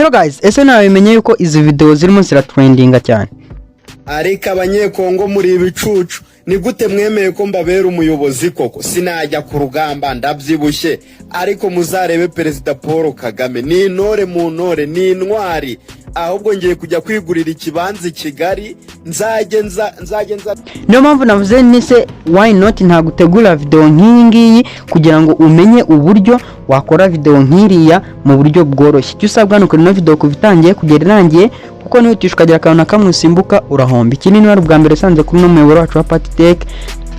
Hello guys, ese nawe yuko izi video zirimo ziratrendinga cyane? Ariko Abanyekongo muri ibicucu. Ni gute mwemeye ko mbabera umuyobozi koko? Sinajya ku rugamba, ndabyibushye, ariko muzarebe Perezida Paul Kagame ni intore mu ntore, ni intwari. Ahubwo ngiye kujya kwigurira ikibanza i Kigali, nzajye nza, nzajye nza. Niyo mpamvu navuze nise why not ntagutegura video nk'iyi ngiyi, kugira ngo umenye uburyo wakora video nk'iriya mu buryo bworoshye. Icyo usabwa ni ukureba ino video kuva itangiye kugera irangiye, kuko nihutisha ukagira akantu na kamwe usimbuka, urahomba. Ikindi, niba ari ubwa mbere usanze kuri uno muyoboro wacu wa Patitech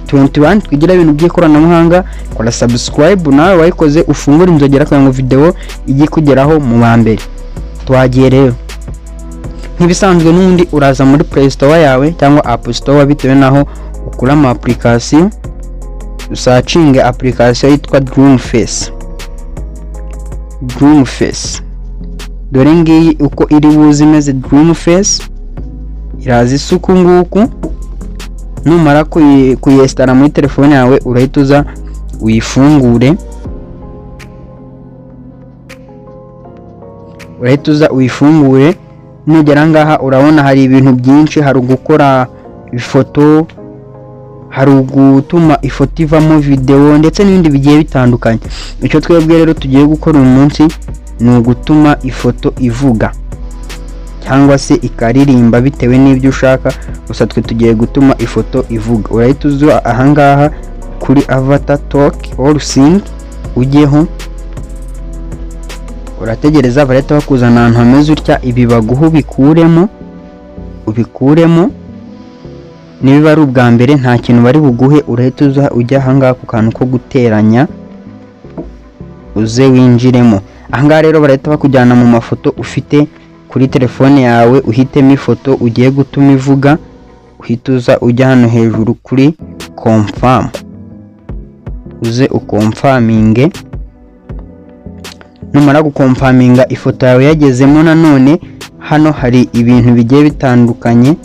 21, twigira ibintu by'ikoranabuhanga, kora subscribe nawe wayikoze, ufungure inzogera kugira ngo video ijye ikugeraho mu ba mbere. Twagiye rero. Nk'ibisanzwe n'ubundi, uraza muri Play Store yawe cyangwa App Store, bitewe n'aho ukura ama application, usearchinge application yitwa Dream Face. Dream Face, dore ngiyi uko iri buze imeze. Dream Face iraza isa uku nguku. Numara kuyinstalla muri telefone yawe, urahita uza uyifungure. Urahita uza uyifungure. Nugera ngaha, urabona hari ibintu byinshi: hari ugukora ifoto, hari ugutuma ifoto ivamo videwo, ndetse n'ibindi bigiye bitandukanye. Icyo twebwe rero tugiye gukora uyu munsi ni ugutuma ifoto ivuga cyangwa se ikaririmba, bitewe n'ibyo ushaka. Gusa twe tugiye gutuma ifoto ivuga. Urahita uza ahangaha kuri avatar talk or sing, ujyeho, urategereza, barahita bakuzana ahantu hameze utya. Ibi baguha ubikuremo, ubikuremo. Niba ari ubwa mbere, nta kintu bari buguhe. Urahita uza ujya ahangaha ku kantu ko guteranya, uze winjiremo ahangaha. Rero barahita bakujyana mu mafoto ufite kuri telefone yawe, uhitemo ifoto ugiye gutuma ivuga. Uhita uza ujya hano hejuru kuri confirm, uze uconfirminge. Numara guconfirminga, ifoto yawe yagezemo. Nanone hano hari ibintu bigiye bitandukanye.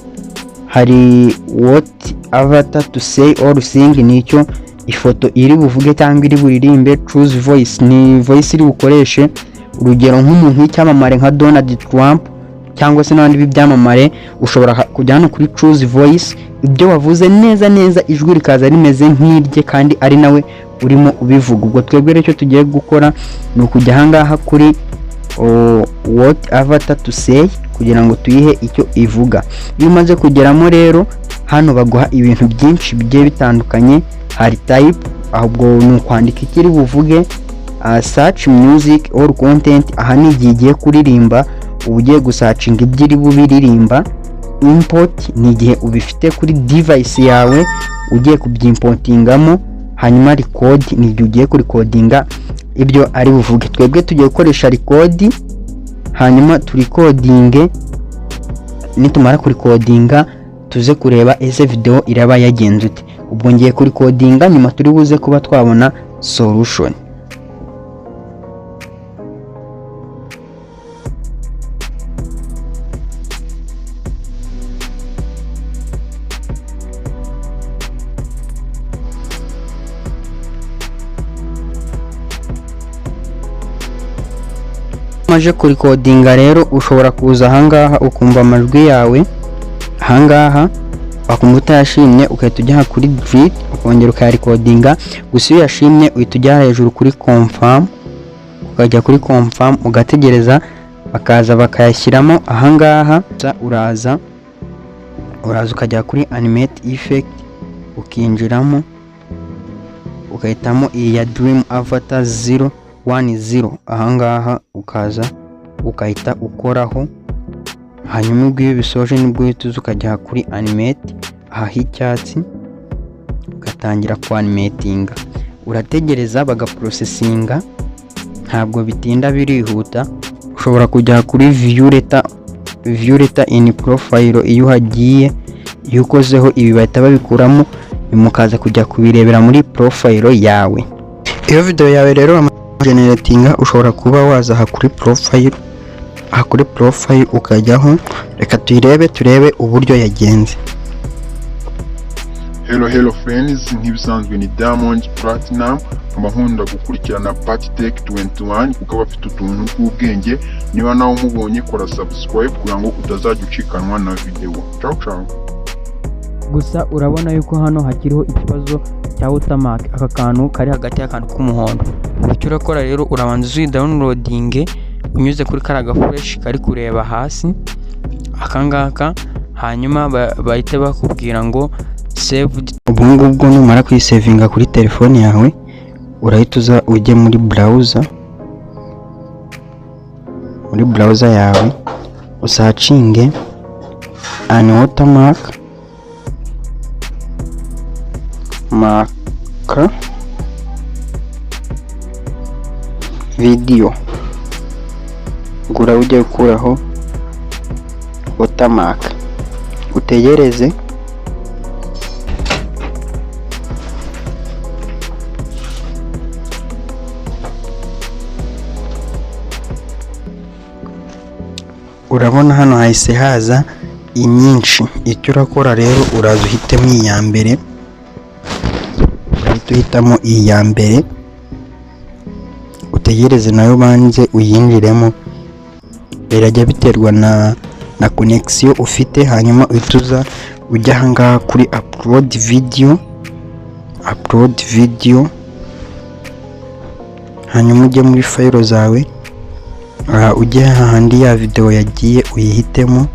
Hari what avatar to say or sing, nicyo ifoto iri buvuge cyangwa iri buririmbe. Choose voice ni voice iri bukoreshe. Urugero, nk'umuntu w'icyamamare nka Donald Trump cyangwa se n'abandi b'ibyamamare, ushobora kujya hano kuri choose voice, ibyo wavuze neza neza ijwi rikaza rimeze nk'irye kandi ari nawe urimo ubivuga. Ubwo twebwe rero icyo tugiye gukora ni ukujya ahangaha kuri what avatar to say, kugira ngo tuyihe icyo ivuga. Iyo umaze kugeramo rero, hano baguha ibintu byinshi bigiye bitandukanye. Hari type, ahubwo ni ukwandika ikiri buvuge. Search music or content, aha ni igihe igiye kuririmba, uba ugiye gusearchinga ibyo iri bubiririmba. Import ni igihe ubifite kuri device yawe, ugiye kubyimportingamo. Hanyuma record ni igihe ugiye kurecordinga ibyo ari buvuge. Twebwe tugiye gukoresha record, hanyuma turecordinge. Nitumara kurecordinga, tuze kureba ese video iraba yagenze ute. Ubwo ngiye kurecordinga, nyuma turi buze kuba twabona solution. Umaze kurecordinga rero, ushobora kuza ahangaha ukumva amajwi yawe ahangaha. Wakumva utayashimye, ugahita ujya kuri delete, ukongera ukayarecordinga. Gusa iyo uyashimye, uhita ujya hejuru kuri confirm, ukajya kuri confirm, ugategereza bakaza bakayashyiramo ahangaha. Uraza ukajya kuri animate effect, ukinjiramo, ugahitamo iyi ya Dream Avatar 010 ahangaha, ukaza ukahita ukoraho. Hanyuma ubwo iyo bisoje, nibwo uhita uza ukajya kuri animate aha h'icyatsi, ugatangira kwanimatinga. Urategereza bagaprocessinga, ntabwo bitinda, birihuta. Ushobora kujya kuri view later, view later in profile. Iyo uhagiye, iyo ukozeho, ibi bahita babikuramo, mukaza kujya kubirebera muri profile yawe. Iyo video yawe rero generatinga, ushobora kuba waza aha kuri profile, aha kuri profile ukajyaho. Reka tuyirebe, turebe uburyo yagenze. Hello, hello friends, nk'ibisanzwe ni Diamond Platinum, nkaba nkunda gukurikirana Tech 21 kuko aba afite utuntu tw'ubwenge. Niba nawe umubonye, kora subscribe kugira ngo utazajya ucikanwa na video. Ciao ciao. Gusa urabona yuko hano hakiriho ikibazo cya watermark, aka kantu kari hagati y'akantu k'umuhondo. Icyo urakora rero, urabanza uzidownloadinge unyuze kuri kariya gaflèche kari kureba hasi aka ngaka, hanyuma bahite bakubwira ngo saved. Ubwo ngubwo numara kuyisavinga kuri telefone yawe, urahita uza ujye muri browser yawe, usearchinge unwatermark mark video, gura ujye gukuraho watermark, utegereze. Urabona hano hahise haza inyinshi. Icyo urakora rero, uraza uhitemo iya mbere, urahita uhitamo iyi ya mbere, utegereze nayo banze uyinjiremo. Birajya biterwa na connection ufite. Hanyuma uhita uza ujya ahangaha kuri upload video, upload video, hanyuma ujye muri file zawe, ujye hahandi ya video yagiye, uyihitemo,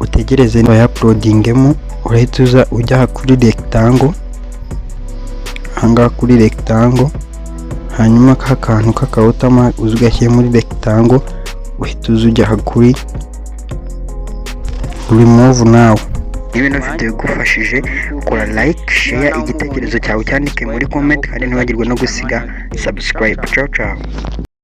utegereze bayauploadingemo. Urahita uza ujya kuri rectangle, ahangaha kuri rectangle, hanyuma ka kantu k'aka watermark uza ugashyira muri rectangle, uhita uza ujya kuri remove now. Niba ino video igufashije, kora like, share, igitekerezo cyawe cyandike muri comment, kandi ntiwibagirwe no gusiga subscribe. Ciao ciao.